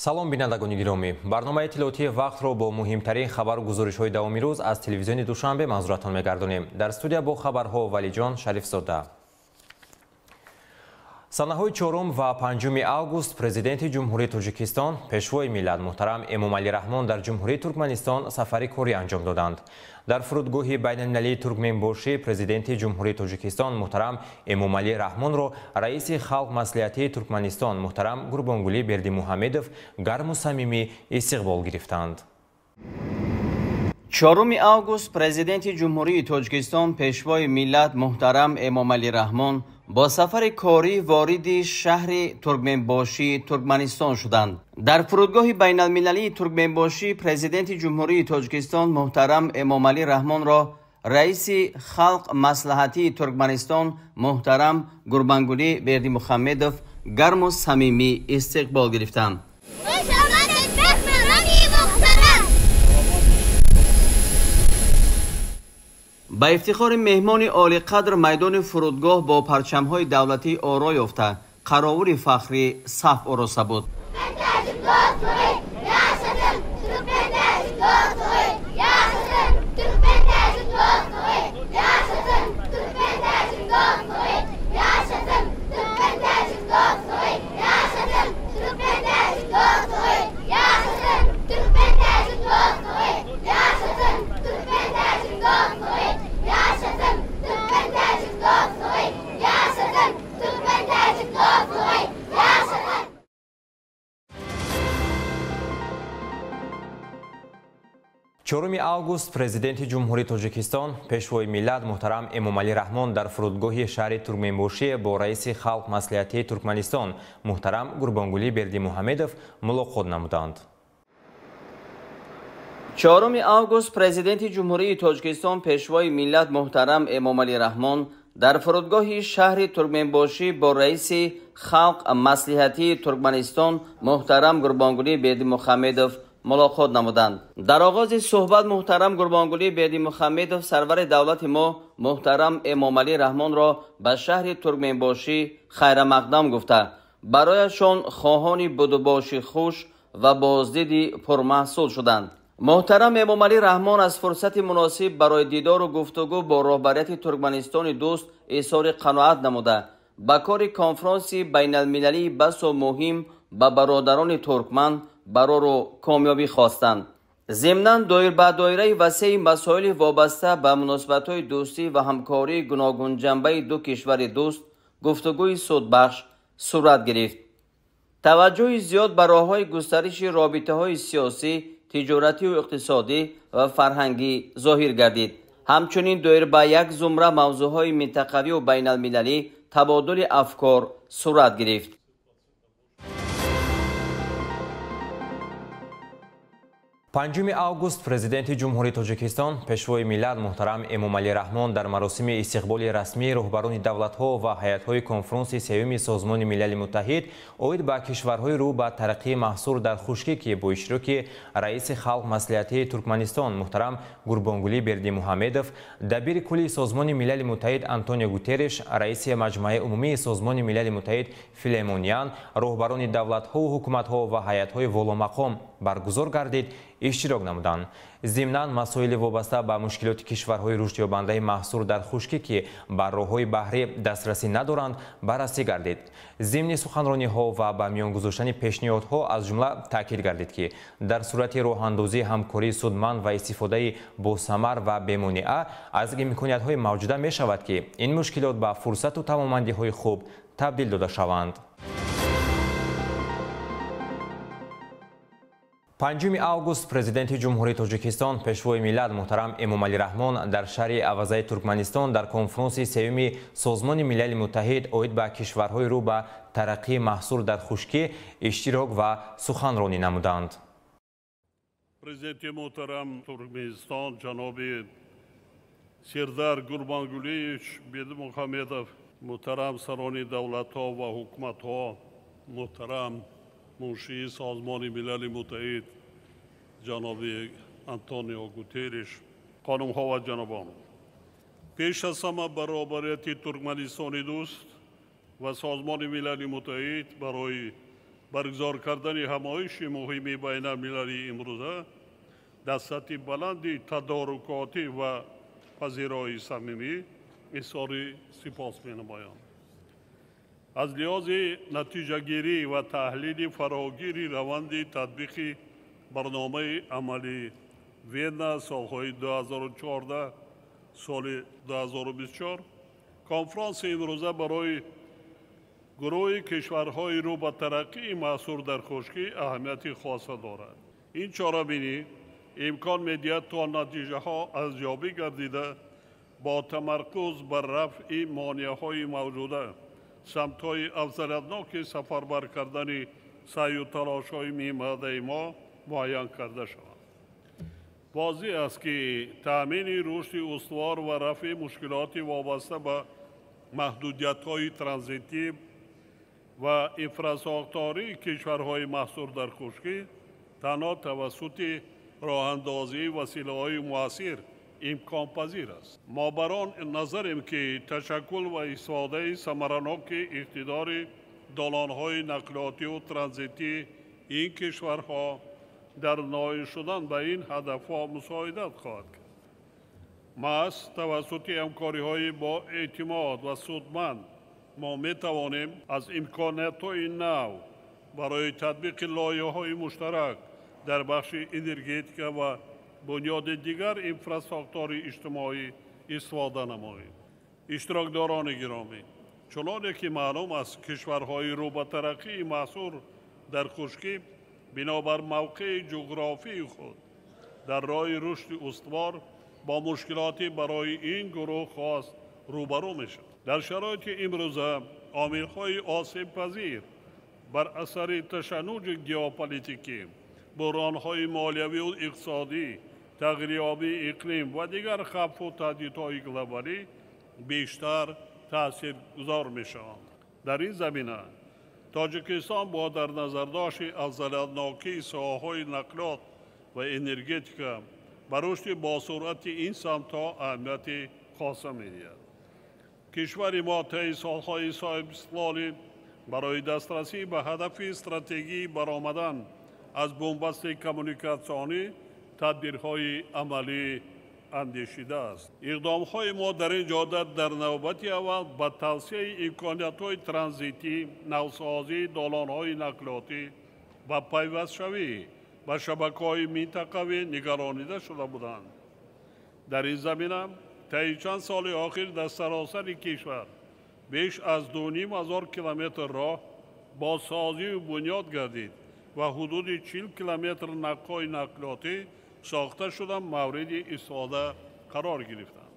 Салом, бинандагони гиромӣ. Барномаи иттилоотии вақтро бо муҳимтарин хабару гузоришҳои давоми рӯз аз телевизиони Душанбе манзуратон мегардонем. Дар студия бо хабарҳо Валиҷон Шарифзода. Санаҳои 4 ва 5 август Президенти Ҷумҳурии Тоҷикистон, Пешвои миллат муҳтарам Эмомалӣ Раҳмон дар Ҷумҳурии Туркманистон сафари корӣ анҷом доданд. Дар фурудгоҳи байналмилалии Туркменбошӣ Президенти Ҷумҳурии Тоҷикистон муҳтарам Эмомалӣ Раҳмонро раиси Халқ Маслиҳатии Туркманистон муҳтарам Гурбонгулӣ Бердимуҳамедов гарму самимӣ истиқбол гирифтанд. 4 август Президенти Ҷумҳурии Тоҷикистон, Пешвои миллат муҳтарам Эмомалӣ Раҳмон бо сафари корӣ вориди шаҳри Туркменбошии Туркманистон шуданд. Дар фурудгоҳи байналмилалии Туркменбошӣ Президенти Ҷумҳурии Тоҷикистон муҳтарам Эмомалӣ Раҳмонро раиси Халқ Маслиҳатии Туркманистон муҳтарам Гурбангулӣ Бердимуҳамедов гарму самимӣ истиқбол гирифтанд. Ба ифтихори меҳмони олиқадр майдони фурудгоҳ бо парчамҳои давлатӣ оро ёфта, қаровули фахрӣ саф ороста буд. Чоруми август Президенти Ҷумҳурии Тоҷикистон, Пешвои миллат муҳтарам Эмомалӣ Раҳмон дар фурудгоҳи шаҳри Туркменбошӣ бо раиси Халқ Маслиҳатии Туркманистон муҳтарам Гурбонгулӣ Бердимуҳамедов мулоқот намуданд. 4 август Президенти Ҷумҳурии Тоҷикистон, Пешвои миллат муҳтарам Эмомалӣ Раҳмон дар фурудгоҳи шаҳри Туркменбошӣ бо раиси Халқ Маслиҳатии Туркманистон муҳтарам Гурбонгулӣ Бердимуҳамедов мулоқот намуданд. Дар оғози суҳбат муҳтарам Гурбонгулӣ Бердимуҳамедов сарвари давлати мо муҳтарам Эмомалӣ Раҳмонро ба шаҳри Туркменбошӣ хайрамақдам гуфта, барояшон хоҳони будубоши хуш ва боздиди пурмаҳсул шуданд. Муҳтарам Эмомалӣ Раҳмон аз фурсати муносиб барои дидору гуфтугӯ бо роҳбарияти Туркманистони дӯст изҳори қаноат намуда, ба кори конфронси байналмилалии басо муҳим ба бародарони туркман барору комёбӣ хостанд. Зимнан доир ба доираи васеи масоили вобаста ба муносибатҳои дӯстӣ ва ҳамкории гуногунҷанбаи ду кишвари дӯст гуфтугӯи судбахш сурат гирифт. Таваҷҷӯҳи зиёд ба роҳҳои густариши робитаҳои сиёсӣ, тиҷоратию иқтисодӣ ва фарҳангӣ зоҳир гардид. Ҳамчунин доир ба як зумра мавзӯъҳои минтақавию байналмилалӣ табодули афкор сурат гирифт. 5 август Президенти Ҷумҳурии Тоҷикистон, Пешвои миллат муҳтарам Эмомалӣ Раҳмон дар маросими истиқболи расмии роҳбарони давлатҳо ва ҳайатҳои конфронси сеюми Созмони Милали Муттаҳид оид ба кишварҳои рӯ ба тараққии маҳсур дар хушкӣ, ки бо иштироки раиси Халқ Маслиҳатии Туркманистон муҳтарам Гурбонгулӣ Бердимуҳамедов, дабири кулли Созмони Милали Муттаҳид Антонио Гутерриш, раиси Маҷмааи умумии Созмони Милали Муттаҳид Филемон Ян, роҳбарони давлатҳову ҳукуматҳо ва ҳайатҳои воломақом баргузор гардид, иштирок намуданд. Зимнан масоили вобаста ба мушкилоти кишварҳои рушдёбандаи маҳсур дар хушкӣ, ки ба роҳҳои баҳрӣ дастрасӣ надоранд, баррасӣ гардид. Зимни суханрониҳо ва ба миён гузоштани пешниҳодҳо аз ҷумла таъкид гардид, ки дар сурати роҳандозии ҳамкории судманд ва истифодаи босамар ва бемонеа аз имкониятҳои мавҷуда мешавад, ки ин мушкилот ба фурсату тавонмандиҳои хуб табдил дода шаванд. 5 август Президенти Ҷумҳурии Тоҷикистон, Пешвои миллат муҳтарам Эмомалӣ Раҳмон дар шаҳри Авазаи Туркманистон дар конфронси сеюми Созмони Милали Муттаҳид оид ба кишварҳои рӯ ба тараққии маҳсур дар хушкӣ иштирок ва суханронӣ намуданд. Президенти муҳтарам Туркманистон ҷаноби Сердар Гурбангулиевич Бердимуҳамедов, муҳтарам сарони давлатҳо ва ҳукуматҳо, муҳтарам муншии Созмони Милали Муттаҳид ҷаноби Антонио Гутерриш, хонумҳо ва ҷанобон, пеш аз ҳама ба роҳбарияти Туркманистони дӯст ва Созмони Милали Муттаҳид барои Баргузор кардани ҳамоиши муҳими байналмилалии имрӯза дар сатҳи баланди тадорукотӣ ва пазироии самимӣ изҳори сипос менамоям. Аз лиҳози натиҷагирӣ ва таҳлили фарогири раванди татбиқи барномаи амалии Вена солҳои 2014 соли 2024 конфронси имрӯза барои гурӯҳи кишварҳои рӯ ба тараққии маҳсур дар хушкӣ аҳамияти хоса дорад. Ин чорабинӣ имкон медиҳад то натиҷаҳо арзёбӣ гардида бо тамаркуз бар рафъи монеаҳои мавҷуда, самтҳои афзалиятноки сафарбар кардани саъю талошҳои мимбаъдаи мо муайян карда шаванд. Возеҳ аст, ки таъмини рушди устувор ва рафъи мушкилоти вобаста ба маҳдудиятҳои транзитӣ ва инфрасохтории кишварҳои маҳсур дар хушкӣ танҳо тавассути роҳандозии василаҳои муассир имконпазир аст. Мо бар он назарем, ки ташаккул ва истифодаи самараноки иқтидори долонҳои нақлиётиву транзитии ин кишварҳо дар ноил шудан ба ин ҳадафҳо мусоидат хоҳад кард. Маҳз тавассути ҳамкориҳои бо эътимод ва судманд мо метавонем аз имкониятҳои нав барои татбиқи лоиҳаҳои муштарак дар бахши энергетика ва бунёди дигар инфрасохтори иҷтимоӣ истифода намоем. Иштирокдорони гиромӣ, чуноне ки маълум аст, кишварҳои рӯ ба тараққии маҳсур дар хушкӣ бинобар мавқеи ҷуғрофии худ дар роҳи рушди устувор бо мушкилоти барои ин гурӯҳ хос рӯбарӯ мешаванд. Дар шароити имрӯза омилҳои осебпазир бар асари ташаннуҷи геополитикӣ, буҳронҳои молиявию иқтисодӣ, тағйирёбии иқлим ва дигар хавфу таҳдидҳои глобалӣ бештар таъсиргузор мешаванд. Дар ин замина Тоҷикистон бо дар назардошти афзалиятнокии соҳаҳои нақлиёт ва энергетика ба рушди босуръати ин самтҳо аҳамияти хоса медиҳад. Кишвари мо таи солҳои соҳибистиқлолӣ барои дастрасӣ ба ҳадафи стратегии баромадан аз бунбасти коммуникатсионӣ тадбирҳои амалӣ андешидааст. Иқдомҳои мо дар ин ҷода дар навбати аввал ба тавсияи имкониятҳои транзитӣ, навсозии долонҳои нақлиётӣ ва пайвастшавӣ ба шабакаҳои минтақавӣ нигаронида шуда буданд. Дар ин замина таи чанд соли охир дар саросари кишвар беш аз 2500 километр роҳ бозсозию бунёд гардид ва ҳудуди 40 километр нақҳои нақлиётӣ сохта шуда мавриди истифода қарор гирифтанд.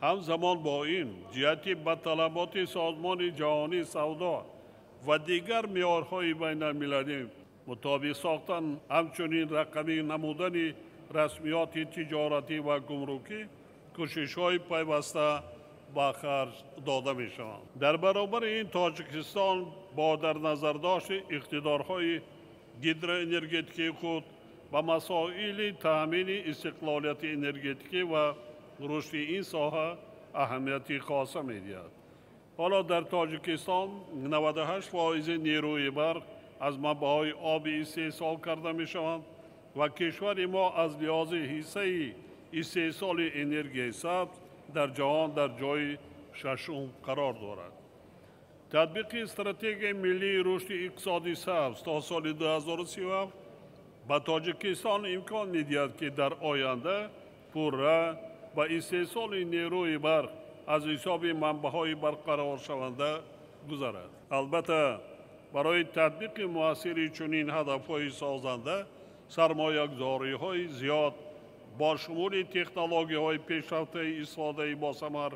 Ҳамзамон бо ин ҷиҳати ба талаботи Созмони ҷаҳонии савдо ва дигар меъёрҳои байналмилалӣ мутобиқ сохтан, ҳамчунин рақамӣ намудани расмиёти тиҷоратӣ ва гумрукӣ кӯшишҳои пайваста ба харҷ дода мешаванд. Дар баробари ин Тоҷикистон бо дар назардошти иқтидорҳои гидроэнергетикии худ ба масоили таъмини истиқлолияти энергетикӣ ва рушди ин соҳа аҳамияти хоса медиҳад. Ҳоло дар Тоҷикистон 98% нерӯи барқ аз манбаъҳои оби истеҳсол карда мешаванд ва кишвари мо аз лиҳози ҳиссаи истеҳсоли энергияи сабз дар ҷаҳон дар ҷои шашум қарор дорад. Татбиқи стратегияи миллии рушди иқтисоди сабз то соли 2037 ба Тоҷикистон имкон медиҳад, ки дар оянда пурра ба истеҳсоли нерӯи барқ аз ҳисоби манбаъҳои барқароршаванда гузарад. Албатта, барои татбиқи муассири чунин ҳадафҳои созанда сармоягузориҳои зиёд бо шумули технологияҳои пешрафтаи истифодаи босамар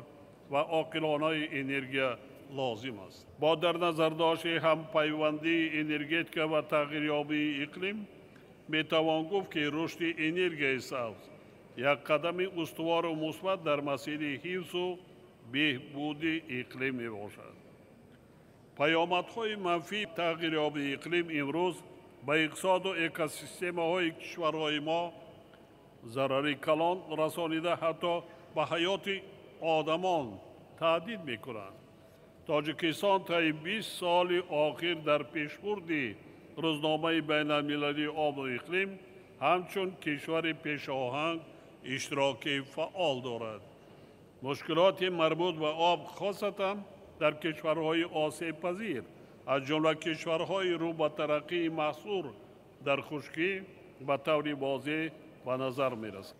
ва оқилонаи энергия лозим аст. Бо дар назардошти ҳампайвандии энергетика ва тағйирёбии иқлим метавон гуфт, ки рушди энергияи сабз як қадами устувору мусбат дар масири ҳифзу беҳбуди иқлим мебошад. Паёмадҳои манфии тағйирёбии иқлим имрӯз ба иқтисоду экосистемаҳои кишварҳои мо зарари калон расонида, ҳатто ба ҳаёти одамон таҳдид мекунанд. Тоҷикистон таи 20 соли охир дар пешбурди рӯзномаи байналмилалии обу иқлим ҳамчун кишвари пешоҳанг иштироки фаъол дорад. Мушкилоти марбут ба об хосатан дар кишварҳои осебпазир, аз ҷумла кишварҳои рӯ ба тараққии маҳсур дар хушкӣ ба таври возеҳ ба назар мерасад.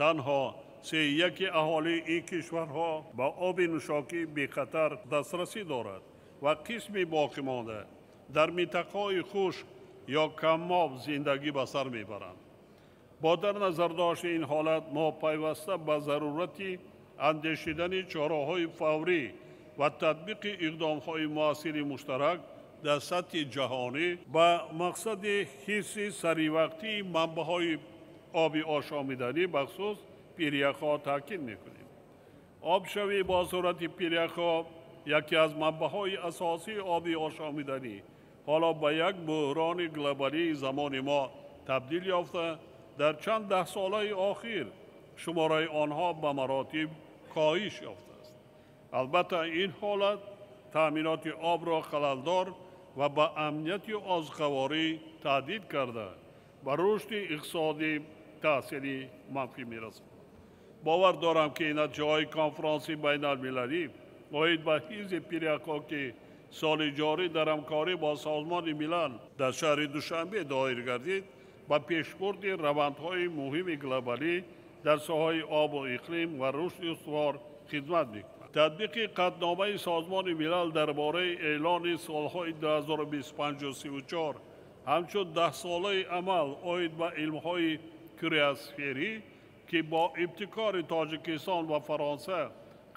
Танҳо 1/3 аҳолии ин кишварҳо ба оби нӯшокӣ бехатар дастрасӣ дорад ва қисми боқимонда дар минтақаҳои хушк ё камоб зиндагӣ ба сар мебаранд. Бо дар назардошти ин ҳолат мо пайваста ба зарурати андешидани чораҳои фаврӣ ва татбиқи иқдомҳои муассири муштарак дар сатҳи ҷаҳонӣ ба мақсади ҳифзи саривақтии манбаъҳои оби ошомиданӣ, бахусус пиряхҳо таъкид мекунем. Обшавӣ бо суръати пиряхҳо яке аз манбаъҳои асосии оби ошомиданӣ ҳоло ба як буҳрони глобалии замони мо табдил ёфта, дар чанд даҳсолаи охир шумораи онҳо ба маротиб коҳиш ёфтааст. Албатта, ин ҳолат таъминоти обро халалдор ва ба амнияти озуқаворӣ таҳдид карда, ба рушди иқтисодӣ таъсири манфӣ мерасонад. Бовар дорам, ки натиҷаҳои конфронси байналмилалӣ оид ба ҳифзи пиряхҳо, ки соли ҷорӣ дар ҳамкорӣ бо Созмони Милал дар шаҳри Душанбе доир гардид, ба пешбурди равандҳои муҳими глобалӣ дар соҳаи обу иқлим ва рушди устувор хидмат мекунад. Татбиқи қатъномаи Созмони Милал дар бораи эълони солҳои 2025-34 ҳамчун даҳсолаи амал оид ба илмҳои криосферӣ, ки бо ибтикори Тоҷикистон ва Фаронса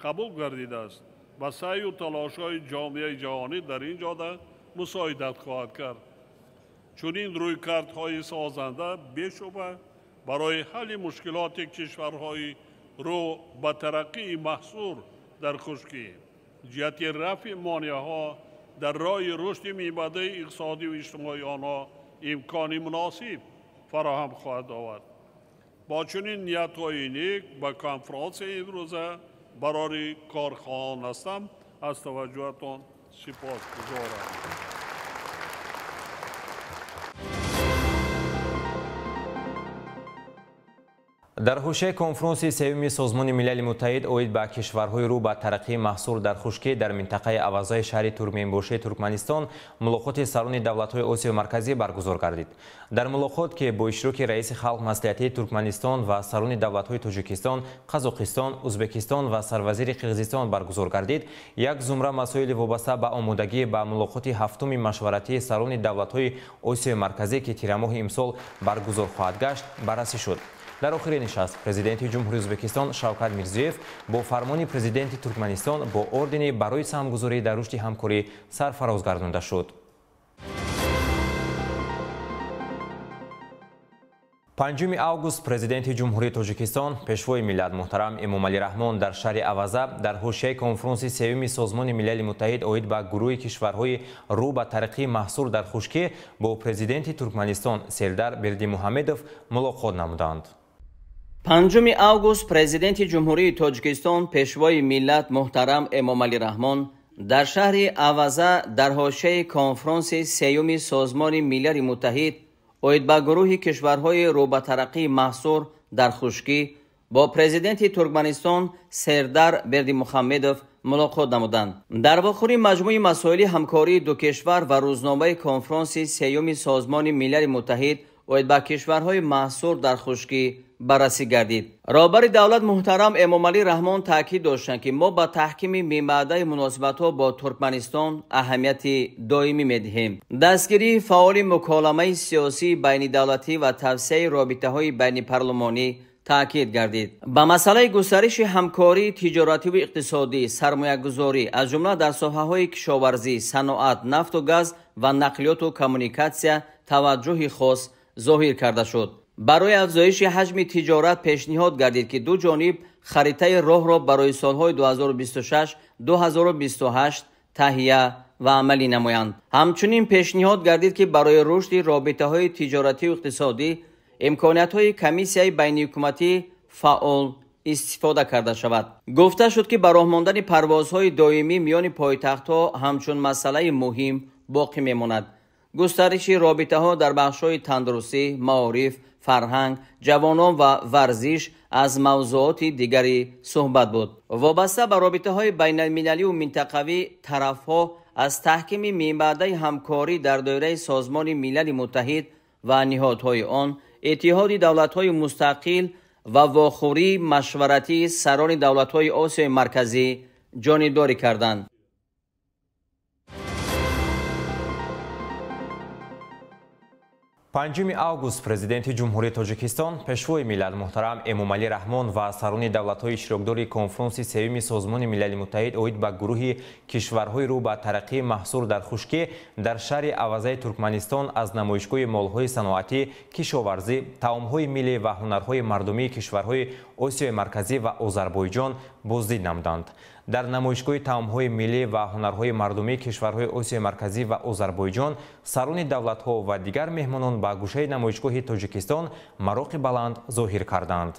қабул гардидааст, ба саъю талошҳои ҷомеаи ҷаҳонӣ дар ин ҷода мусоидат хоҳад кард. Чунин рӯйкардҳои созанда бешубҳа барои ҳалли мушкилоти кишварҳои рӯ ба тараққии маҳсур дар хушкӣ, ҷиҳати рафъи монеаҳо дар роҳи рушди минбаъдаи иқтисодию иҷтимоии онҳо имкони муносиб фароҳам хоҳад овард. Бо чунин ниятҳои нек ба конфронсияи имрӯза барори кор хоҳон ҳастам. Аз таваҷҷӯҳатон сипосгузорам. Дар ҳошияи конфронси сеюми Созмони Милали Муттаҳид оид ба кишварҳои рӯ ба тараққии маҳсур дар хушкӣ дар минтақаи Авазаи шаҳри Туркменбошии Туркманистон мулоқоти сарони давлатҳои Осиёи Марказӣ баргузор гардид. Дар мулоқот, ки бо иштироки раиси халқ маслиҳатии Туркманистон ва сарони давлатҳои Тоҷикистон, Қазоқистон, Ӯзбекистон ва сарвазири Қирғизистон баргузор гардид, як зумра масоили вобаста ба омодагӣ ба мулоқоти ҳафтуми машваратии сарони давлатҳои Осиёи Марказӣ, ки тирамоҳи имсол баргузор хоҳад гашт, баррасӣ шуд. Дар охири нишаст президенти Ҷумҳурии Ӯзбекистон Шавкат Мирзиёев бо фармони президенти Туркманистон бо ордени барои саҳмгузорӣ дар рушди ҳамкорӣ сарфароз гардонда шуд. 5 август президенти Ҷумҳурии Тоҷикистон, пешвои миллат муҳтарам Эмомалӣ Раҳмон дар шаҳри Аваза дар ҳошияи конфронси сеюми Созмони Милали Муттаҳид оид ба гурӯҳи кишварҳои рӯ ба тараққии маҳсур дар хушкӣ бо президенти Туркманистон Сердар Бердимуҳамедов мулоқот намуданд. 5 август президенти Ҷумҳурии Тоҷикистон, пешвои миллат муҳтарам Эмомалӣ Раҳмон дар шаҳри Аваза дар ҳошияи конфронси сеюми Созмони Милали Муттаҳид оид ба гурӯҳи кишварҳои рӯ ба тараққии маҳсур дар хушкӣ бо президенти Туркманистон Сердар Бердимуҳамедов мулоқот намуданд. Дар вохӯри маҷмӯи масоили ҳамкории ду кишвар ва рӯзномаи конфронси сеюми Созмони Милали Муттаҳид оид ба кишварҳои маҳсур дар хушкӣ баррасӣ гардид. Роҳбари давлат муҳтарам Эмомалӣ Раҳмон таъкид доштанд, ки мо ба таҳкими минбаъдаи муносибатҳо бо Туркманистон аҳамияти доимӣ медиҳем. Дастгирии фаъоли муколамаи сиёсии байнидавлатӣ ва тавсеаи робитаҳои байнипарлумонӣ таъкид гардид. Ба масъалаи густариши ҳамкории тиҷоративу иқтисодӣ, сармоягузорӣ, аз ҷумла дар соҳаҳои кишоварзӣ, саноат, нафту газ ва нақлиёту коммуникатсия таваҷҷӯҳи хос зоҳир карда шуд. Барои афзоиши ҳаҷми тиҷорат пешниҳод гардид, ки ду ҷониб харитаи роҳро барои солҳои 2026-2028 таҳия ва амалӣ намоянд. Ҳамчунин пешниҳод гардид, ки барои рушди робитаҳои тиҷоративу иқтисодӣ имкониятҳои комиссияи байниҳукуматӣ фаъол истифода карда шавад. Гуфта шуд, ки ба роҳ мондани парвозҳои доимӣ миёни пойтахтҳо ҳамчун масъалаи муҳим боқӣ мемонад. Густариши робитаҳо дар бахшҳои тандурустӣ, маориф, фарҳанг, ҷавонон ва варзиш аз мавзӯоти дигари суҳбат буд. Вобаста ба робитаҳои байналмилалию минтақавӣ тарафҳо аз таҳкими минбаъдаи ҳамкорӣ дар доираи Созмони Милали Муттаҳид ва ниҳодҳои он, Иттиҳоди давлатҳои мустақил ва вохӯрии машваратии сарони давлатҳои Осиёи Марказӣ ҷонибдорӣ карданд. 5 август Президенти Ҷумҳурии Тоҷикистон, Пешвои миллат муҳтарам Эмомалӣ Раҳмон ва сарони давлатҳои иштирокдори конфронси сеюми Созмони Милали Муттаҳид оид ба гурӯҳи кишварҳои рӯ ба тараққӣ маҳсур дар хушкӣ дар шаҳри Авазаи Туркманистон аз намоишгоҳи молҳои саноатӣ, кишоварзӣ, таомҳои миллӣ ва ҳунарҳои мардумии кишварҳои Осиёи Марказӣ ва Озарбойҷон боздид намуданд. Дар намоишгоҳи таомҳои миллӣ ва ҳунарҳои мардумии кишварҳои Осиёи Марказӣ ва Озарбойҷон сарони давлатҳо ва дигар меҳмонон ба гӯшаи намоишгоҳи Тоҷикистон мароқи баланд зоҳир карданд.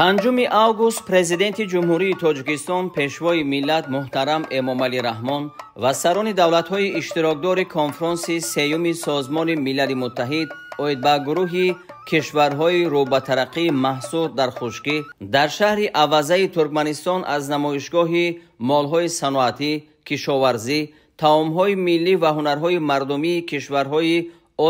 Панҷуми август Президенти Ҷумҳурии Тоҷикистон, Пешвои миллат муҳтарам Эмомалӣ Раҳмон ва сарони давлатҳои иштирокдори конфронси сеюми Созмони Милали Муттаҳид оид ба гурӯҳи кишварҳои рӯ ба тараққӣ маҳсур дар хушкӣ дар шаҳри Авазаи Туркманистон аз намоишгоҳи молҳои саноатӣ, кишоварзӣ, таомҳои миллӣ ва ҳунарҳои мардумии кишварҳои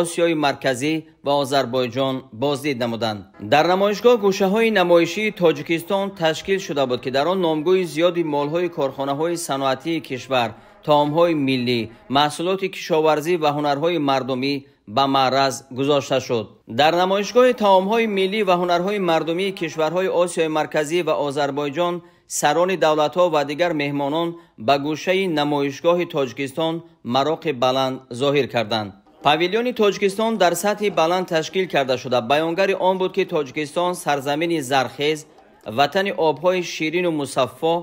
Осиёи Марказӣ ва Озарбойҷон боздид намуданд. Дар намоишгоҳ гӯшаҳои намоишии Тоҷикистон ташкил шуда буд, ки дар он номгӯи зиёди молҳои корхонаҳои саноатии кишвар, таомҳои миллӣ, маҳсулоти кишоварзӣ ва ҳунарҳои мардумӣ ба маъраз гузошта шуд. Дар намоишгоҳи таомҳои миллӣ ва ҳунарҳои мардумии кишварҳои Осиёи Марказӣ ва Озарбойҷон сарони давлатҳо ва дигар меҳмонон ба гӯшаи намоишгоҳи Тоҷикистон мароқи баланд зоҳир карданд. Павилиони Тоҷикистон дар сатҳи баланд ташкил карда шуда, баёнгари он буд, ки Тоҷикистон сарзамини зархез, ватани обҳои ширину мусаффо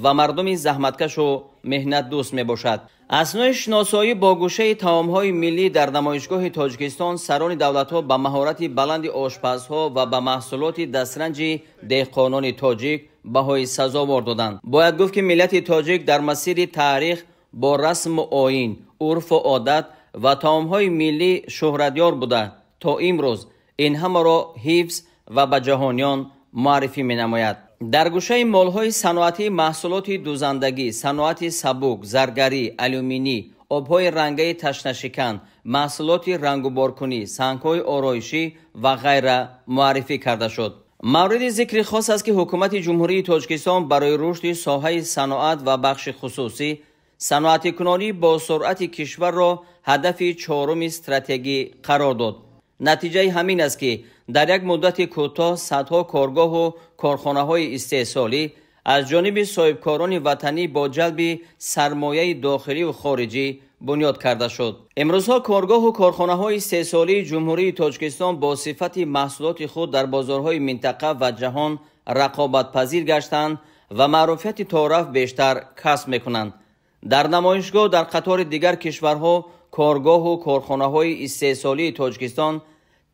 ва мардуми заҳматкашу меҳнатдӯст мебошад. Аснои шиносоӣ бо гӯшаи таомҳои миллӣ дар намоишгоҳи Тоҷикистон сарони давлатҳо ба маҳорати баланди ошпазҳо ва ба маҳсулоти дастранҷи деҳқонони тоҷик баҳои сазовор доданд. Бояд гуфт, ки миллати тоҷик дар масири таърих бо расму оин, урфу одат ва таомҳои миллӣ шӯҳратёр буда, то имрӯз ин ҳамаро ҳифз ва ба ҷаҳониён муаррифӣ менамояд. Дар гӯшаи молҳои саноатӣ маҳсулоти дузандагӣ, саноати сабук, заргарӣ, алюминӣ, обҳои рангаи ташнашикан, маҳсулоти рангуборкунӣ, сангҳои ороишӣ ва ғайра муаррифӣ карда шуд. Мавриди зикри хос аст, ки ҳукумати Ҷумҳурии Тоҷикистон барои рушди соҳаи саноат ва бахши хусусӣ саноатикунонӣ бо суръати кишварро ҳадафи чоруми стратегӣ қарор дод. Натиҷаи ҳамин аст, ки дар як муддати кӯтоҳ садҳо коргоҳу корхонаҳои истеҳсолӣ аз ҷониби соҳибкорони ватанӣ бо ҷалби сармояи дохиливу хориҷӣ бунёд карда шуд. Имрӯзҳо коргоҳу корхонаҳои истеҳсолии Ҷумҳурии Тоҷикистон бо сифати маҳсулоти худ дар бозорҳои минтақа ва ҷаҳон рақобатпазир гаштанд ва маъруфияти тораф бештар касб мекунанд. Дар намоишгоҳ дар қатори дигар кишварҳо коргоҳу корхонаҳои истеҳсолии Тоҷикистон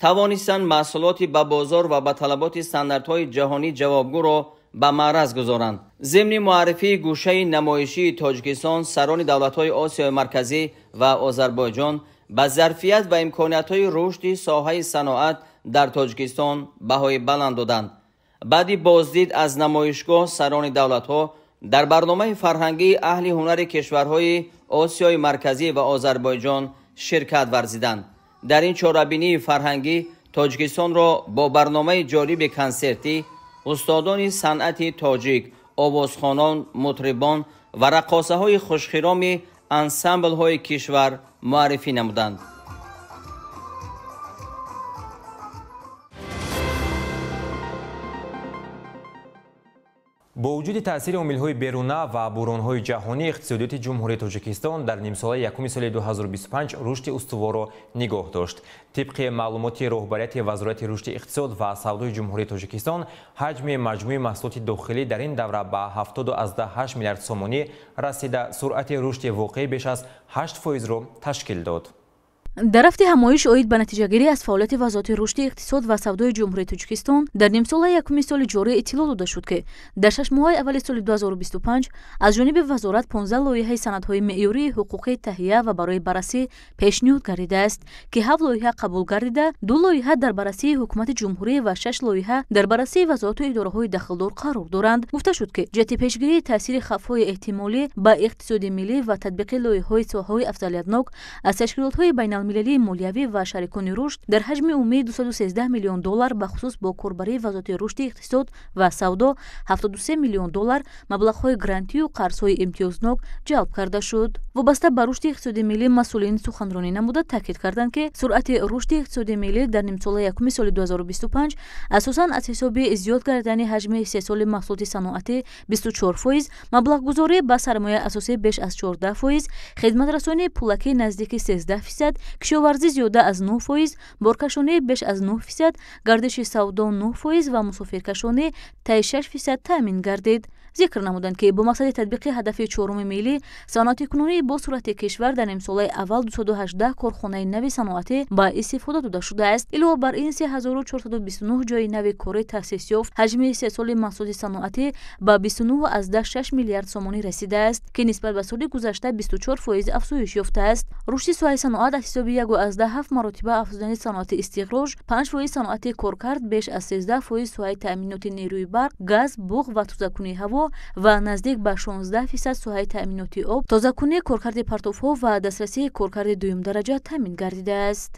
тавонистанд маҳсулоти ба бозор ва ба талаботи стандартҳои ҷаҳонӣ ҷавобгӯро ба маъраз гузоранд. Зимни муаррифии гӯшаи намоишии Тоҷикистон сарони давлатҳои Осиёи Марказӣ ва Озарбойҷон ба зарфият ва имкониятҳои рушди соҳаи саноат дар Тоҷикистон баҳои баланд доданд. Баъди боздид аз намоишгоҳ сарони давлатҳо дар барномаи фарҳангии аҳли ҳунари кишварҳои Осиёи Марказӣ ва Озарбойҷон ширкат варзиданд. Дар ин чорабинии фарҳангӣ Тоҷикистонро бо барномаи ҷолиби консертӣ устодони санъати тоҷик, овозхонон, мутрибон ва раққосаҳои хушхироми ансамблҳои кишвар муаррифӣ намуданд. Бо вуҷуди таъсири омилҳои беруна ва буҳронҳои ҷаҳонӣ, иқтисодиёти Ҷумҳурии Тоҷикистон дар нимсолаи якуми соли 2025 рушди устуворро нигоҳ дошт. Тибқи маълумоти роҳбарияти Вазорати рушди иқтисод ва савдои Ҷумҳурии Тоҷикистон, ҳаҷми маҷмӯи маҳсулоти дохилӣ дар ин давра ба 70,8 миллиард сомонӣ расида, суръати рушди воқеӣ беш аз 8%-ро ташкил дод. Дар рафти ҳамоиш оид ба натиҷагирӣ аз фаъолияти Вазорати рушди иқтисод ва савдои Ҷумҳурии Тоҷикистон дар нимсолаи якуми соли ҷорӣ иттилоъ дода шуд, ки дар 6 моҳаи аввали соли 2025 аз ҷониби вазорат 15 лоиҳаи санадҳои меъёрии ҳуқуқӣ таҳия ва барои баррасӣ пешниҳод гардидааст, ки ҳафт лоиҳа қабул гардида, ду лоиҳа дар баррасии Ҳукумати Ҷумҳурӣ ва шаш лоиҳа дар баррасии вазорату идораҳои дахлдор қарор доранд. Гуфта шуд, ки ҷиҳати пешгирии таъсири хавфҳои эҳтимолӣ ба иқтисоди миллӣ ва татбиқи лоиҳаҳои соҳаҳои афзалиятнок аз ташкилотҳои байналмилалии молиявӣ ва шарикони рушд дар ҳаҷми умумии 213 миллион доллар, бахусус бо корбарии Вазорати рушди иқтисод ва савдо 73 миллион доллар маблағҳои грантию қарзҳои имтиёзнок ҷалб карда шуд. Вобаста ба рушди иқтисоди миллӣ масъулин суханронӣ намуда, таъкид карданд, ки суръати рушди иқтисоди миллӣ дар нимсолаи якуми соли 2025 асосан аз ҳисоби зиёд гардидани ҳаҷми истеҳсоли маҳсулоти саноатӣ 24%, маблағгузорӣ ба сармояи асосӣ беш аз 14%, хизматрасонии пулакӣ наздики 13%, кишоварзӣ зиёда аз 9%, боркашонӣ беш аз 9%, гардиши савдо 9% ва мусофиркашонӣ таи 6% таъмин гардид. Зикр намуданд, ки бо мақсади татбиқи ҳадафи чоруми миллӣ, саноатикунонии босуръати кишвар, дар нимсолаи аввал 218 корхонаи нави саноатӣ ба истифода дода шудааст. Илова бар ин, 3429 ҷойи нави корӣ таъсис ёфт. Ҳаҷми истеҳсоли маҳсулоти саноатӣ ба 29,6 миллиард сомонӣ расидааст, ки нисбат ба соли гузашта 24% афзоиш ёфтааст. Рушди соҳаи саноат аз ҳисоби 1,7 маротиба афзудани саноати истихроҷ, 5% саноати коркард, беш аз 13% соҳаи таъминоти нерӯи барқ, газ, буғ ва тозакунии ҳаво ва наздик ба 16% соҳаи таъминоти об, тозакунии коркарди партовҳо ва дастрасии коркарди дуюмдараҷа таъмин гардидааст.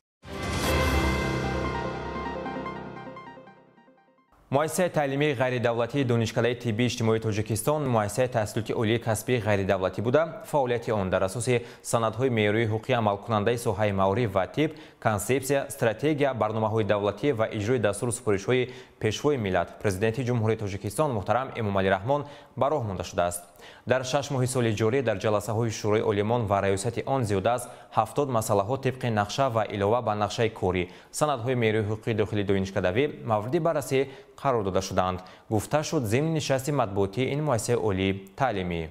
Муассисаи таълимии ғайридавлатии Донишкадаи тиббии иҷтимоии Тоҷикистон муассисаи таҳсилоти олии касбии ғайридавлатӣ буда, фаъолияти он дар асоси санадҳои меъёрии ҳуқуқӣ амалкунандаи соҳаи маориф ва тиб, консепсия, стратегия, барномаҳои давлатӣ ва иҷрои дастуру супоришҳои Пешвои миллат, Президенти Ҷумҳурии Тоҷикистон муҳтарам Эмомалӣ Раҳмон ба роҳ монда шудааст. Дар 6 моҳи соли ҷорӣ дар ҷаласаҳои Шӯрои олимон ва раёсати он зиёда аз 70 масъалаҳо тибқи нақша ва илова ба нақшаи корӣ, санадҳои меъёрии ҳуқуқии дохили донишкадавӣ мавриди баррасӣ қарор дода шудаанд, гуфта шуд зимни нишасти матбуотии ин муассисаи олии таълимӣ.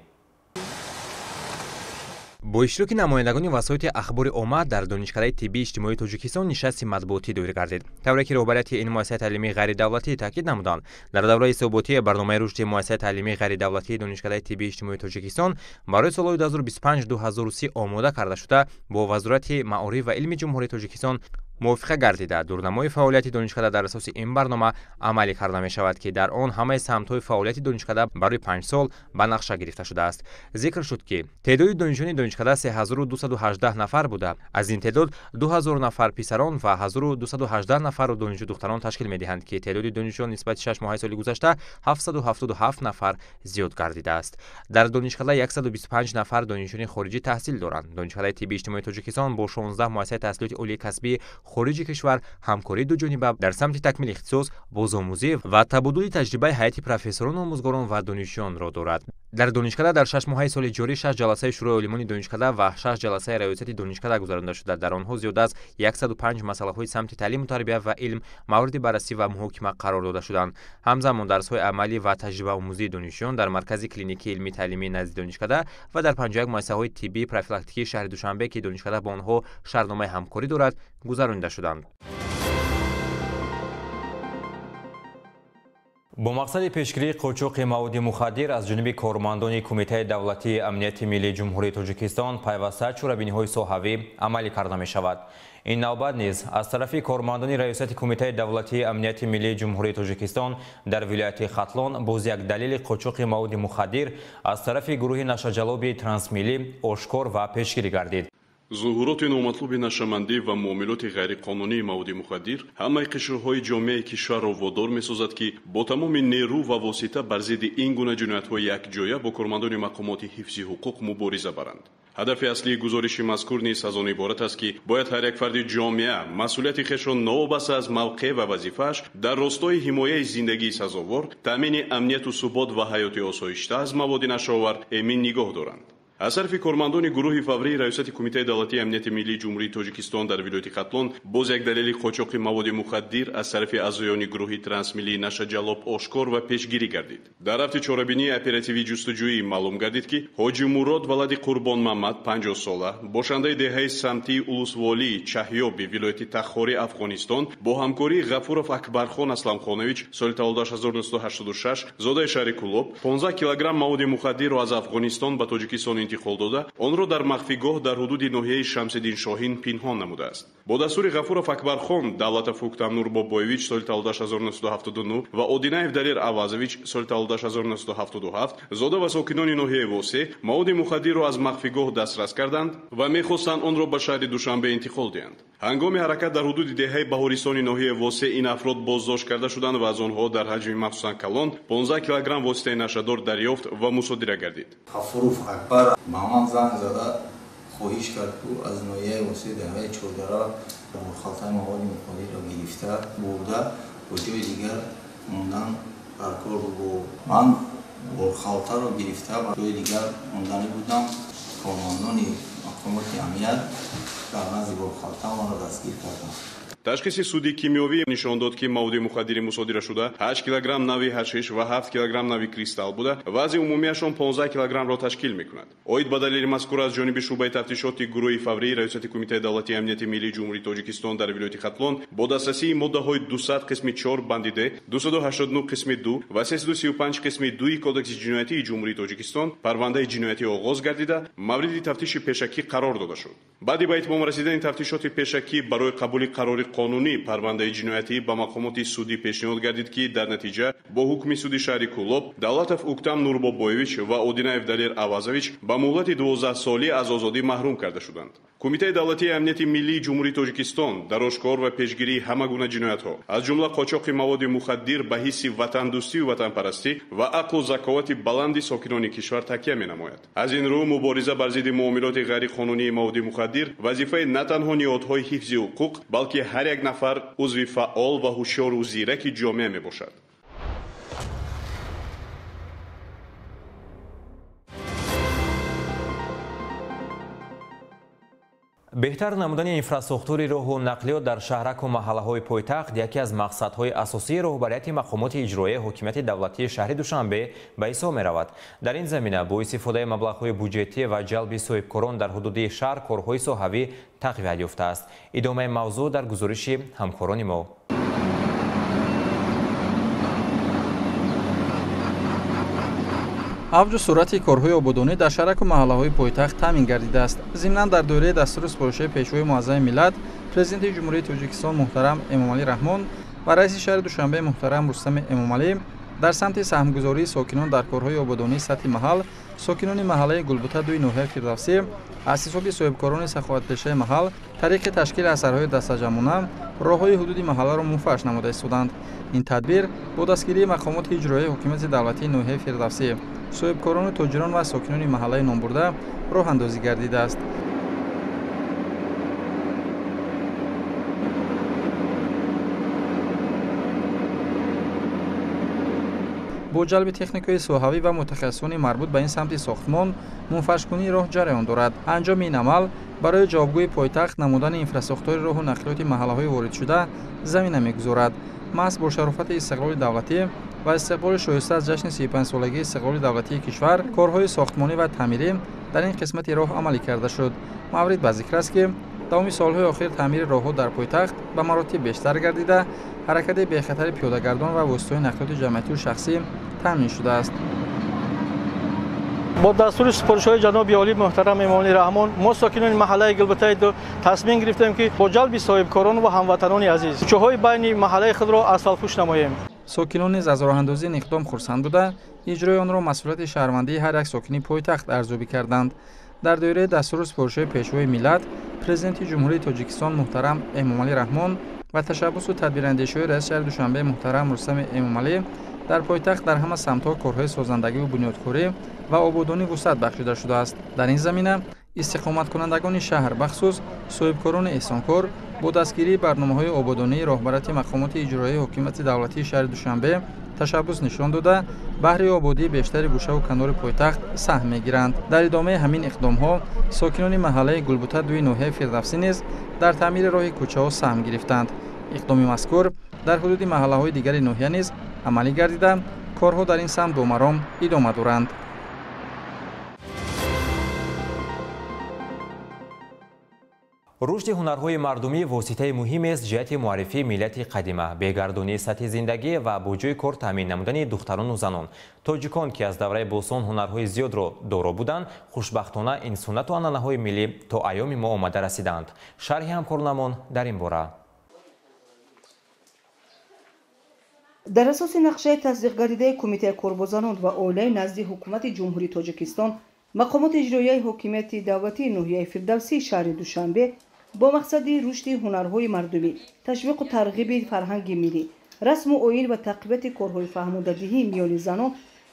Бо иштироки намояндагони васоити ахбори омма дар Донишкадаи тиббии иҷтимоии Тоҷикистон нишасти матбуотӣ доир гардид. Тавре ки роҳбарияти ин муассисаи таълимии ғайридавлатӣ таъкид намуданд, дар давраи ҳисоботӣ барномаи рушди муассисаи таълимии ғайридавлатии Донишкадаи тиббии иҷтимоии Тоҷикистон барои солҳои 2025-2030 омода карда шуда, бо Вазорати маориф ва илми Ҷумҳурии Тоҷикистон мувофиқа гардида, дурнамои фаъолияти донишкада дар асоси ин барнома амалӣ карда мешавад, ки дар он ҳамаи самтҳои фаъолияти донишкада барои 5 сол ба нақша гирифта шудааст. Зикр шуд, ки теъдоди донишҷӯёни донишкада 3218 нафар буда, аз ин теъдод 2000 нафар писарон ва 1218 нафарро донишҷӯ духтарон ташкил медиҳанд, ки теъдоди донишҷӯён нисбати 6 моҳаи соли гузашта 777 нафар зиёд гардидааст. Дар донишкада 125 нафар донишҷӯёни хориҷӣ таҳсил доранд. Донишкадаи тиббии иҷтимоии Тоҷикистон бо 16 муассисаи таҳсилоти олии касбии хориҷи кишвар ҳамкории дуҷониба дар самти такмили ихтисос, бозомӯзӣ ва табодули таҷрибаи ҳайати профессорон, омӯзгорон ва донишҷӯёнро дорад. Дар донишкада дар 6 моҳаи соли ҷорӣ шаш ҷаласаи Шӯрои олимони донишкада ва шаш ҷаласаи раёсати донишкада гузаронида шуда, дар онҳо зиёда аз 105 масъалаҳои самти таълиму тарбия ва илм мавриди баррасӣ ва муҳокима қарор дода шуданд. Ҳамзамон, дарсҳои амалӣ ва таҷрибаомӯзии донишҷӯён дар Маркази клиникии илмии таълимии назди донишкада ва дар 51 муассисаҳои тиббии профилактикии шаҳри Душанбе, ки донишкада бо онҳо шартномаи ҳамкорӣ дорад, гузаронида шуданд. Бо мақсади пешгирии қочоқи маводи мухаддир аз ҷониби кормандони Кумитаи давлатии амнияти миллии Ҷумҳурии Тоҷикистон пайваста чорабиниҳои соҳавӣ амалӣ карда мешавад. Ин навбат низ аз тарафи кормандони раёсати Кумитаи давлатии амнияти миллии Ҷумҳурии Тоҷикистон дар вилояти Хатлон боз як далели қочоқи маводи мухаддир аз тарафи гурӯҳи нашаҷалоби трансмиллӣ ошкор ва пешгирӣ гардид. Зуҳуроти номатлуби нашъамандӣ ва муомилоти ғайриқонунии маводи мухаддир ҳамаи қишрҳои ҷомеаи кишварро водор месозад, ки бо тамоми нерӯ ва восита бар зидди ин гуна ҷиноятҳо якҷоя бо кормандони мақомоти ҳифзи ҳуқуқ мубориза баранд. Ҳадафи аслии гузориши мазкур низ аз он иборат аст, ки бояд ҳар як фарди ҷомеа масъулияти хешро новобаста аз мавқеъ ва вазифааш дар ростои ҳимояи зиндагии сазовор, таъмини амнияту субот ва ҳаёти осоишта аз маводи нашъаовар эмин нигоҳ доранд. Аз тарафи кормандони гурӯҳи фаврии Раёсати Кумитаи давлатии амнияти миллии Ҷумҳурии Тоҷикистон дар вилояти Хатлон боз як далели қочоқи маводи мухаддир аз тарафи аъзоёни гурӯҳи трансмиллии нашаҷаллоб ошкор ва пешгирӣ гардид. Дар рафти чорабинии оперативии ҷустуҷӯӣ маълум гардид, ки Ҳоҷи Мурод валади Қурбонмамад 50 сола, бошандаи деҳаи самтии Улусволии Чаҳёби вилояти Тахори Афғонистон бо ҳамкории Ғафуров Акбархон Асламхонович соли таваллудаш 1986 зодаи шаҳри Кӯлоб 15 килограмм маводи мухаддирро аз Афғонистон ба Тоҷикистон интиқол дода, онро дар махфигоҳ дар ҳудуди ноҳияи Шамсиддин Шоҳин пинҳон намудааст. Бо дастури Ғафуров Акбархон, Давлатов Уктамнур Бобоевич соли таваллудаш 1979 ва Одинаев Далер Авазович соли таваллудаш 1977 зода ва сокинони ноҳияи Восе маводи мухаддирро аз махфигоҳ дастрас карданд ва мехостанд онро ба шаҳри Душанбе интиқол диҳанд. Ҳангоми ҳаракат дар ҳудуди деҳаи Баҳористони ноҳияи Восе ин афрод боздошт карда шуданд ва аз онҳо дар ҳаҷми махсусан калон 15 килограмм воситаи нашъадор дарёфт ва мусодира гардид. Ғафуров Акбар ба ман занг зада хоҳиш кард, ки аз ноҳияи Восе деҳаи Чордара борхалтаи маводи мухаддирро гирифта бурда ба ҷои дигар мондан дар кор буд. Ман борхалтаро гирифта ба ҷои дигар монданӣ будам. Кормандони мақомоти амният дар назди борхалта маро дастгир карданд. Ташхиси суди кимиёвӣ нишон дод, ки маводи мухаддири мусодирашуда 8 килограмм нави ҳашиш ва 7 килограмм нави кристалл буда, вазни умумиашон 15 килограммро ташкил мекунад. Оид ба далели мазкур аз ҷониби шӯъбаи тафтишоти гурӯҳи фаврии Раёсати Кумитаи давлатии амнияти миллии Ҷумҳурии Тоҷикистон дар вилояти Хатлон бо дастрасии моддаҳои 200 қисми 4 банди Д, 289 қисми 2 ва 335 қисми 2 Кодекси ҷиноятии Ҷумҳурии Тоҷикистон парвандаи ҷиноятӣ оғоз гардида, мавриди тафтиши пешакӣ қарор дода шуд. Баъди ба итмом расидани тафтишоти пешакӣ барои қабули қарори қонунӣ парвандаи ҷиноятӣ ба мақомоти судӣ пешниҳод гардид, ки дар натиҷа бо ҳукми суди шаҳри Кӯлоб Давлатов Уктам Нурбобоевич ва Одинаев Далер Авазович ба муҳлати 12 солӣ аз озодӣ маҳрум карда шуданд. Кумитаи давлатии амнияти миллии Ҷумҳурии Тоҷикистон дар ошкор ва пешгирии ҳама гуна ҷиноятҳо, аз ҷумла қочоқи маводи мухаддир ба ҳисси ватандӯстию ватанпарастӣ ва ақлу заковати баланди сокинони кишвар такя менамояд. Аз ин рӯ мубориза бар зидди муомилоти ғайриқонунии маводи мухаддир вазифаи на танҳо ниҳодҳои ҳифзи ҳуқуқ, балки ҳар як нафар узви фаъол ва ҳушёру зираки ҷомеа мебошад. Беҳтар намудани инфрасохтури роҳу нақлиёт дар шаҳраку маҳаллаҳои пойтахт яке аз мақсадҳои асосии роҳбарияти мақомоти иҷроияи ҳокимияти давлатии шаҳри Душанбе ба ҳисоб меравад. Дар ин замина бо истифодаи маблағҳои буҷетӣ ва ҷалби соҳибкорон дар ҳудуди шаҳр корҳои соҳавӣ тақвият ёфтааст. Идомаи мавзӯъ дар гузориши ҳамкорони мо. Авҷу суръати корҳои ободонӣ дар шаҳраку маҳаллаҳои пойтахт таъмин гардидааст. Зимнан дар доираи дастуру супоришҳои Пешвои муаззами миллат, Президенти Ҷумҳурии Тоҷикистон муҳтарам Эмомалӣ Раҳмон ва раиси шаҳри Душанбе муҳтарам Рустами Эмомалӣ дар самти саҳмгузории сокинон дар корҳои ободонии сатҳи маҳал, сокинони маҳаллаи Гулбута дуи ноҳияи Фирдавсӣ аз ҳисоби соҳибкорони саховатпешаи маҳал тариқи ташкили асарҳои дастаҷамъона роҳҳои ҳудуди маҳалларо мунфарш намуда истоданд. Ин тадбир бо дастгирии мақомоти иҷроияи ҳокимияти давлатии ноҳияи Фирдавсӣ, соҳибкорону тоҷирон ва сокинони маҳаллаи номбурда роҳандозӣ гардидааст. Бо ҷалби техникаи соҳавӣ ва мутахассисони марбут ба ин самти сохтмон мунфаршкунии роҳ ҷараён дорад. Анҷоми ин амал барои ҷавобгӯи пойтахт намудани инфрасохтори роҳу нақлиёти маҳаллаҳои воридшуда замина мегузорад. Маҳз бо шарофати истиқлоли давлатӣ ва истиқболи шоиста аз ҷашни 35-солагии истиқлоли давлатии кишвар корҳои сохтмонӣ ва таъмирӣ дар ин қисмати роҳ амалӣ карда шуд. Маврид ба зикр аст, ки давоми солҳои охир таъмири роҳҳо дар пойтахт ба маротиб бештар гардида, ҳаракати бехатари пиёдагардон ва воситаҳои нақлиёти ҷамъиятию шахсӣ таъмин шудааст. Бо дастури супоришҳои ҷаноби олӣ муҳтарам Эмомалӣ Раҳмон мо сокинони маҳаллаи Гулбутаи ду тасмим гирифтем, ки бо ҷалби соҳибкорон ва ҳамватанони азиз кӯчаҳои байни маҳаллаи худро асфалтпӯш намоем. Сокинон низ аз роҳандозии ин иқдом хурсанд буда, иҷрои онро масъулияти шаҳрвандии ҳар як сокини пойтахт арзёбӣ карданд. Дар доираи дастуру супоришҳои Пешвои миллат, Президенти Ҷумҳурии Тоҷикистон муҳтарам Эмомалӣ Раҳмон ва ташаббусу тадбирандешиҳои раиси шаҳри Душанбе муҳтарам Рустами Эмомалӣ дар пойтахт дар ҳама самтҳо корҳои созандагиву бунёдкорӣ ва ободонӣ вусъат бахшида шудааст. Дар ин замина Истиқоматкунандагони шаҳр, бахусус соҳибкорони эҳсонкор, бо дастгирии барномаҳои ободонии роҳбарати мақомоти иҷроияи ҳокимияти давлатии шаҳри Душанбе ташаббус нишон дода, баҳри ободии бештари гӯшаву канори пойтахт саҳм мегиранд. Дар идомаи ҳамин иқдомҳо сокинони маҳаллаи Гулбута дуи ноҳияи Фирдавсӣ низ дар таъмири роҳи кӯчаҳо саҳм гирифтанд. Иқдоми мазкур дар ҳудуди маҳаллаҳои дигари ноҳия низ амалӣ гардида, корҳо дар ин самт бо маром идома доранд. Рушди ҳунарҳои мардумӣ воситаи муҳимест ҷиҳати муаррифии миллати қадима, бегардонии сатҳи зиндагӣ ва бо ҷойи кор таъмин намудани духтарону занон. Тоҷикон, ки аз давраи бостон ҳунарҳои зиёдро доро буданд, хушбахтона ин суннату анъанаҳои миллӣ то айёми мо омада расиданд. Шарҳи ҳамкорнамон дар ин бора. Дар асоси нақшаи тасдиқгардидаи Кумитаи кор бо занон ва оилаи назди Ҳукумати Ҷумҳурии Тоҷикистон, мақомоти иҷроияи ҳокимияти давлатии ноҳияи Фирдавсии шаҳри Душанбе бо мақсади рушди ҳунарҳои мардумӣ, ташвиқу тарғиби фарҳанги миллӣ, расму оин ва тақвияти корҳои фаҳмодадиҳӣ миёни занон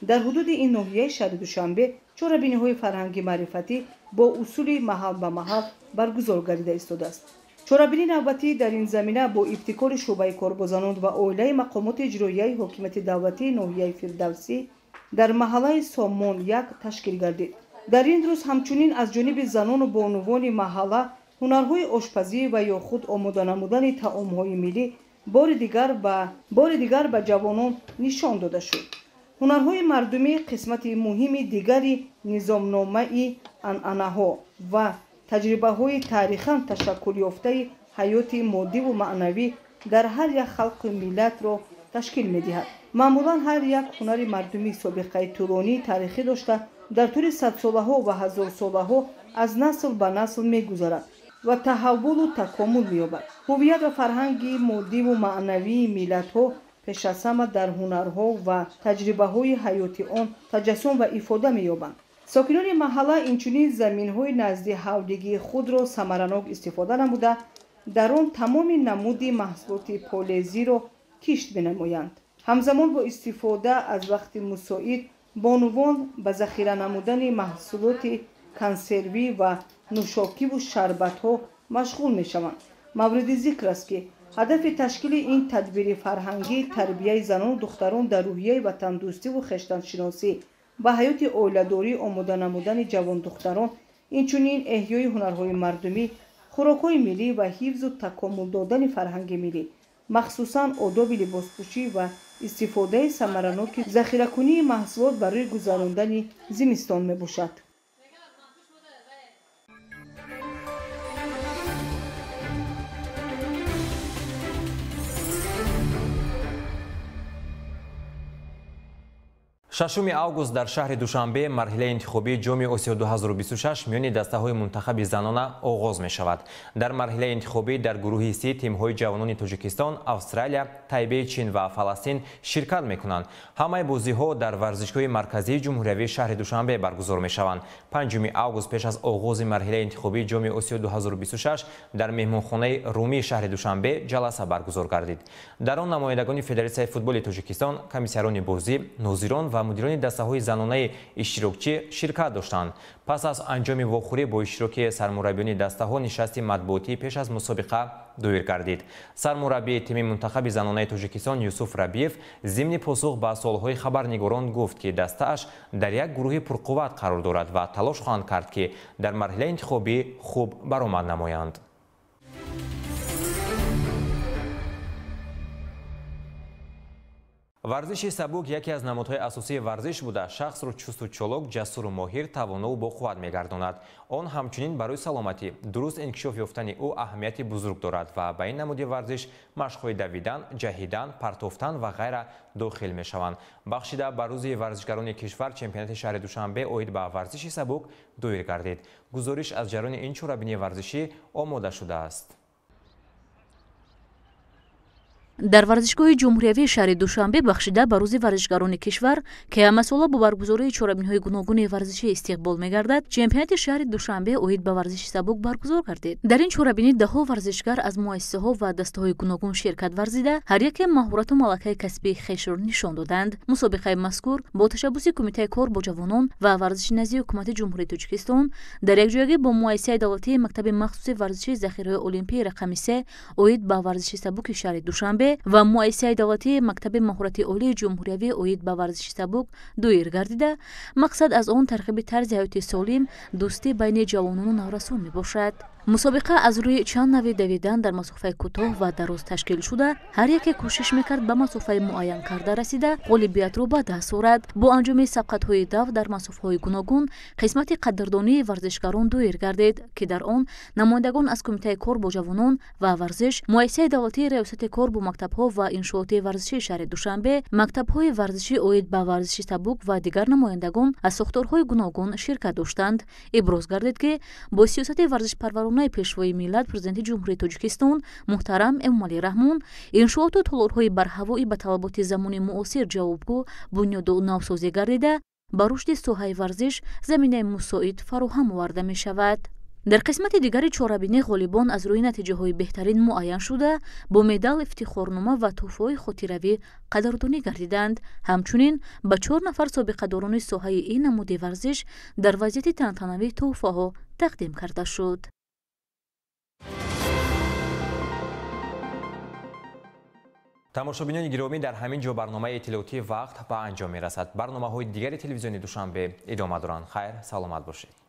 дар ҳудуди ин ноҳияи шаҳри Душанбе чорабиниҳои фарҳанги маърифатӣ бо усули маҳал ба маҳал баргузор гардида истодааст. Чорабинии навбатӣ дар ин замина бо ибтикори шӯъбаи кор бо занон ва оилаи мақомоти иҷроияи ҳокимияти давлатии ноҳияи Фирдавсӣ дар маҳаллаи Сомон 1 ташкил гардид. Дар ин рӯз ҳамчунин аз ҷониби занону бонувони маҳалла ҳунарҳои ошпазӣ ва ё худ омода намудани таомҳои миллӣ бори дигар ба ҷавонон нишон дода шуд. Ҳунарҳои мардумӣ қисмати муҳими дигари низомномаи анъанаҳо ва таҷрибаҳои таърихан ташаккулёфтаи ҳаёти моддиву маънавӣ дар ҳар як халқу миллатро ташкил медиҳад. Маъмулан ҳар як ҳунари мардумӣ собиқаи тӯлонии таърихӣ дошта, дар тӯли садсолаҳо ва ҳазорсолаҳо аз насл ба насл мегузарад ва таҳаввулу такомул меёбад. Ҳувият ва фарҳанги моддиву маънавии миллатҳо пеш аз ҳама дар ҳунарҳо ва таҷрибаҳои ҳаёти он таҷассум ва ифода меёбанд. Сокинони маҳалла инчунин заминҳои назди ҳавлигии худро самаранок истифода намуда, дар он тамоми намуди маҳсулоти полезиро кишт менамоянд. Ҳамзамон бо истифода аз вақти мусоид бонувон ба захира намудани маҳсулоти консервӣ ва нӯшокиву шарбатҳо машғул мешаванд. Мавриди зикр аст, ки ҳадафи ташкили ин тадбири фарҳангӣ тарбияи занону духтарон дар рӯҳияи ватандӯстиву хештаншиносӣ, ба ҳаёти оиладорӣ омода намудани ҷавондухтарон, инчунин эҳёи ҳунарҳои мардумӣ, хӯрокҳои миллӣ ва ҳифзу такомул додани фарҳанги миллӣ, махсусан одоби либоспӯшӣ ва истифодаи самараноки захиракунии маҳсулот барои гузарондани зимистон мебошад. Шашуми август дар шаҳри Душанбе марҳилаи интихобии Ҷоми Осиё 2026 миёни дастаҳои мунтахаби занона оғоз мешавад. Дар марҳилаи интихобӣ дар гурӯҳи Си тимҳои ҷавонони Тоҷикистон, Австралия, Тайбеи Чин ва Фаластин ширкат мекунанд. Ҳамаи бозиҳо дар варзишгоҳи марказии ҷумҳуриявии шаҳри Душанбе баргузор мешаванд. 5 август пеш аз оғози марҳилаи интихобии Ҷоми Осиё 2026 дар меҳмонхонаи Румии шаҳри Душанбе ҷаласа баргузор гардид. Дар он намояндагони Федератсияи футболи Тоҷикистон, комиссарони бозӣ, нозирон ва мудирони дастаҳои занонаи иштирокчӣ ширкат доштанд. Пас аз анҷоми вохӯрӣ бо иштироки сармураббиёни дастаҳо нишасти матбуотӣ пеш аз мусобиқа доир гардид. Сармураббии тими мунтахаби занонаи Тоҷикистон Юсуф Рабиев зимни посух ба суолҳои хабарнигорон гуфт, ки дастааш дар як гурӯҳи пурқувват қарор дорад ва талош хоҳанд кард, ки дар марҳилаи интихобӣ хуб баромад намоянд. Варзиши сабук яке аз намудҳои асосии варзиш буда, шахсро чусту чолок, ҷасуру моҳир, тавонову боқувват мегардонад. Он ҳамчунин барои саломатӣ, дуруст инкишоф ёфтани ӯ аҳамияти бузург дорад ва ба ин намуди варзиш машқҳои давидан, ҷаҳидан, партофтан ва ғайра дохил мешаванд. Бахшида ба рӯзи варзишгарони кишвар чемпионати шаҳри Душанбе оид ба варзиши сабук доир гардид. Гузориш аз ҷараёни ин чорабинии варзишӣ омода шудааст. Дар варзишгоҳи ҷумҳуриявии шаҳри Душанбе бахшида ба рӯзи варзишгарони кишвар, ки ҳамасола бо баргузории чорабиниҳои гуногуни варзишӣ истиқбол мегардад, чемпионати шаҳри Душанбе оид ба варзиши сабук баргузор гардид. Дар ин чорабинӣ даҳҳо варзишгар аз муассисаҳо ва дастаҳои гуногун ширкат варзида, ҳар яке маҳорату малакаи касбии хешро нишон доданд. Мусобиқаи мазкур бо ташаббуси Кумитаи кор бо ҷавонон ва варзиши назди Ҳукумати Ҷумҳурии Тоҷикистон дар якҷоягӣ бо муассисаи давлатии мактаби махсуси варзиши захираҳои олимпии рақами 3 оид ба варзиши сабуки шаҳри Душанбе ва муассисаи давлатии мактаби маҳорати олии ҷумҳуриявӣ оид ба варзиши сабук доир гардида, мақсад аз он тарғиби тарзи ҳаёти солим, дӯстӣ байни ҷавонону наврасон мебошад. Мусобиқа аз рӯи чанд нави давидан дар масофаи кӯтоҳ ва дароз ташкил шуда, ҳар яке кӯшиш мекард ба масофаи муайян карда расида ғолибиятро ба даст орад. Бо анҷоми сабқатҳои дав дар масофаҳои гуногун қисмати қадрдонии варзишгарон доир гардид, ки дар он намояндагон аз Кумитаи кор бо ҷавонон ва варзиш, муассисаи давлатии Раёсати кор бо мактабҳо ва иншооти варзишии шаҳри Душанбе, мактабҳои варзишӣ оид ба варзиши сабук ва дигар намояндагон аз сохторҳои гуногун ширкат доштанд. Иброз гардид, ки бо сиёсати варзишпарварона Пешвои миллат, Президенти Ҷумҳурии Тоҷикистон муҳтарам Эмомалӣ Раҳмон, иншооту толорҳои барҳавоӣ ба талаботи замони муосир ҷавобгӯ бунёду навсозӣ гардида, ба рушди соҳаи варзиш заминаи мусоид фароҳам оварда мешавад. Дар қисмати дигари чорабинӣ ғолибон аз рӯи натиҷаҳои беҳтарин муайян шуда, бо медал, ифтихорнома ва тӯҳфаҳои хотиравӣ қадрдонӣ гардиданд. Ҳамчунин ба 4 нафар собиқадорони соҳаи ин намуди варзиш дар вазъияти тантанавӣ тӯҳфаҳо тақдим карда шуд. Тамошобинони гиромӣ, дар ҳамин ҷо барномаи иттилоотии вақт ба анҷом мерасад. Барномаҳои дигари телевизиони Душанбе идома доранд. Хайр, саломат бошед.